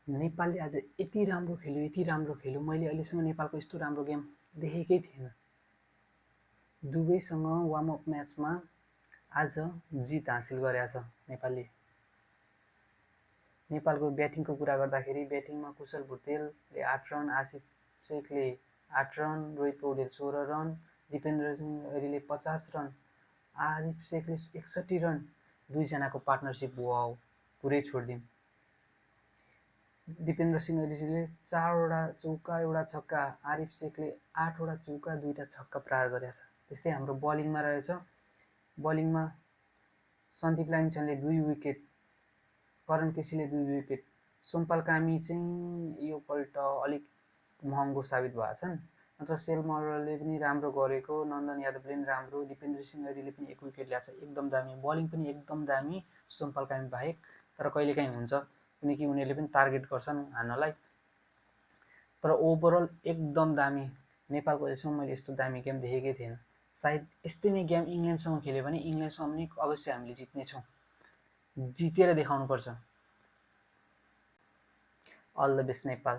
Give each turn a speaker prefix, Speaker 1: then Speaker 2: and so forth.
Speaker 1: नेपालले आज यति राम्रो खेल्यो, मैले अहिलेसम्म नेपालको यस्तो राम्रो गेम देखेकै थिएन। दुबईसँग वार्म अप म्याचमा आज जित हासिल गरेछ नेपालले। नेपालको ब्याटिङको कुरा गर्दाखेरि ब्याटिङमा कुशल भुटेलले 8 रन, आसिफ शेखले 8 रन, रोहित पौडेल 16 रन, दिपेन्द्र सिंह ऐरीले 50 रन, आसिफ शेखले 61 रन, दुईजनाको पार्टनरसिप वाउ पुरै छोडिदिउँ। दिपेन्द्र सिंह ऐरीले 4 वटा चौका, एउटा छक्का, आरिफ शेखले 8 वटा चौका, 2टा छक्का प्रहार गरेछ। त्यस्तै हाम्रो बलिङमा रहेछ। बलिङमा सन्दीप लामिछानेले 2 विकेट, करण केसीले 2 विकेट, सोमपाल कामी चाहिँ यो पल्ट अलिक महँगो साबित भएछन्। नत्र सेल मरले पनि राम्रो गरेको, नन्दन यादवले पनि राम्रो, दिपेन्द्र सिंह ऐरीले पनि 1 विकेट ल्याएको छ। एकदम दामी बलिङ पनि एकदम दामी सोमपाल कामी बाहेक। तर कहिलेकाहीँ हुन्छ किनकि उनीहरूले पनि टार्गेट गर्छन् हान्नलाई। तर ओभरअल एकदम दामी। नेपालको अहिलेसम्म मैले यस्तो दामी गेम देखेकै थिएन। सायद यस्तै नै गेम इङ्ल्यान्डसँग खेल्यो भने इङ्ल्यान्डसँग पनि अवश्य हामीले जित्नेछौँ। जितेर देखाउनुपर्छ। All the best Nepal.